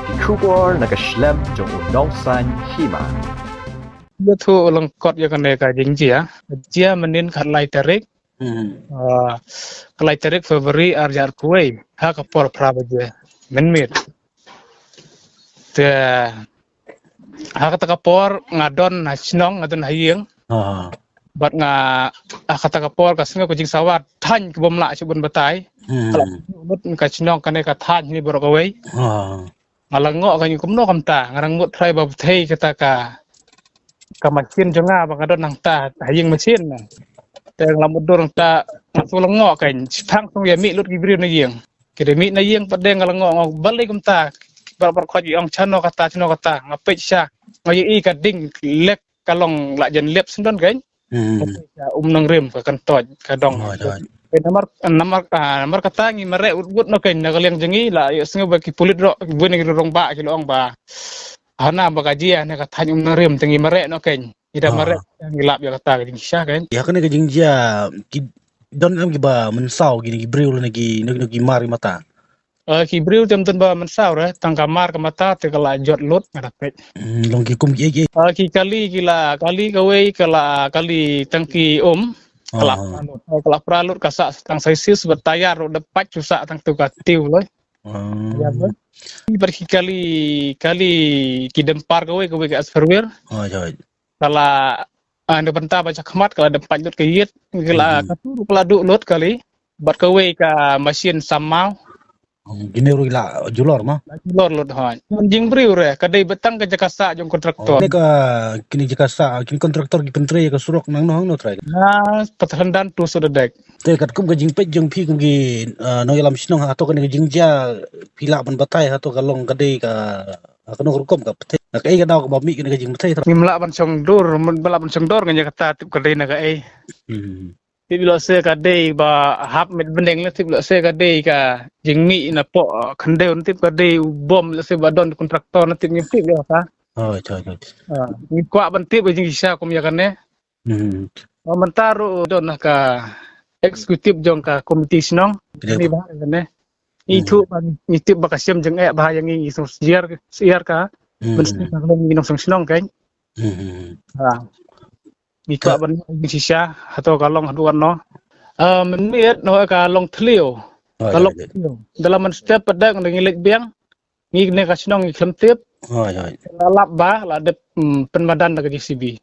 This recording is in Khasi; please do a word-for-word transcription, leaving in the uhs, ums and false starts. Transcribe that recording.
Ki khubor na ka shlem jong u nongsan hima. Ïathuh lyngkot ïa kane ka jingjia. Jia mynnin ka lai tarik. Hmm. Ah, ka lai tarik February ar hajar arphew wei. Ha ka por phra baje mynmiet. Te ha kata ka por nga don ha shnong, nga don ha ïing. Ah. Bad nga, ha kata ka por ka sngew ka jingsawa thaiñ ka bym lah shuh ban batai. Hmm. Ka la mut ka shnong kane ka thaiñ ni baroh kawei. Ah. Nga la ngoh ka, kumno kumta, nga rang mut trai ba bthei kata ka, ka machine jong nga ba nga don nangta ha ïing machine na. Te nga la mut dur nangta, nga tu la ngoh ka, shipang sung ïa mih lut ki briew na ïing. Ki dei mih na ïing pat de nga la ngoh, ngoh balei kumta. Bar bar khot ïa ong chano kata, chano kata, nga peit sha, nga ïohi ka ding lek ka long la jan lep sendon kan. Hmm. Um nang rim ka kan toj ka dong. Hoi, hoi. Namar, namar, ah, namar kata ngi mareh wut wut no kan na ka liang jong ngi la ïoh sngew ba ki pulit ro bun ngi rong ba ki long ba hana ba ka jia na ka thaiñ um nang rim te ngi mareh no kan. Ida mareh ngi lap ïa kata ka jingshisha kan. Ïa kane ka jingjia ki don em ki ba mynsaw ki, ki briew lane ki, ki mar ki mata. Ah, ki briew te ym don ba mynsaw re, tang ka mar ka mata te ka la jot lut nga da peit. Hmm, long ki kum ki, ki. Ah, ki kali ki la, kali kawei ka la, kali tang ki um. Ka la, ah, ka la pra lut ka sah tang saisis bad tayar ruh da pait shu sah tang tu ka tiu loi. Ah. Ïa loi. Ki bad ki kali, kali ki dempar kawei, kawei ka asperware. Oh, joi. Ka la, ah, na bynta ba shakhmat ka la dep pait lut ka ïit, ka la, hmm, ka tur ka la duh lut kali, bad kawei ka machine sammaw. Hmm, kine ruh la julor ma? La julor lut hoi. Ngan jingbriew re, ka dei ba tang ka jaka sah jong kontraktor. Oh, ne ka kine jaka sah, kine kontraktor ki pyntrei ka surok nangno hangno trai? Na Pathalendan to Sodadek. Te katkum ka jingpeit jong phi kum ki, ah, nongïalam shnong, hato kane ka jingjia phi lah ban batai hato ka long ka dei ka, ah, kano ka rukom ka pynthei? Na kaei ka daw kaba mih kane ka jingpynthei? Ngim lah ban shong dur, ngim lah ban shong dur ngan ïa kata tip ka dei na kaei. Hmm. Tip ïa lade ka dei ba hap met bneng, lade tip ïa lade ka dei ka jingmih na poh, ah, khyndew, lade tip ka dei u bom, lade ba don kontraktor, lade tip ngim tip ïa kata. Oh, choi, choi. Ah, ngi kwah ban tip ka jingshisha kum ïa kane. Hmm. Ba mynta ruh don ka executive jong ka komiti shnong. Kane ba kane. Ngi, hmm, thuh ba ngi tip ba ka shem jingeh ba ïa ngi, ngi sngewsih ïa ka. Hmm. Ban sngewsih ka ngi nongshong shnong kan. Hmm. Ha. Ngi kwah ban shisha hato ka long haduh katno. Ah, mynmiet no ka long thliew. Oh, ka long thliew. Da la mynstep pat da ngi leit biang. Ngi ne ka shnong ngi khlem tip. Hoi, hoi. La lap ba la dep, mm, pynmadan da ka J C B.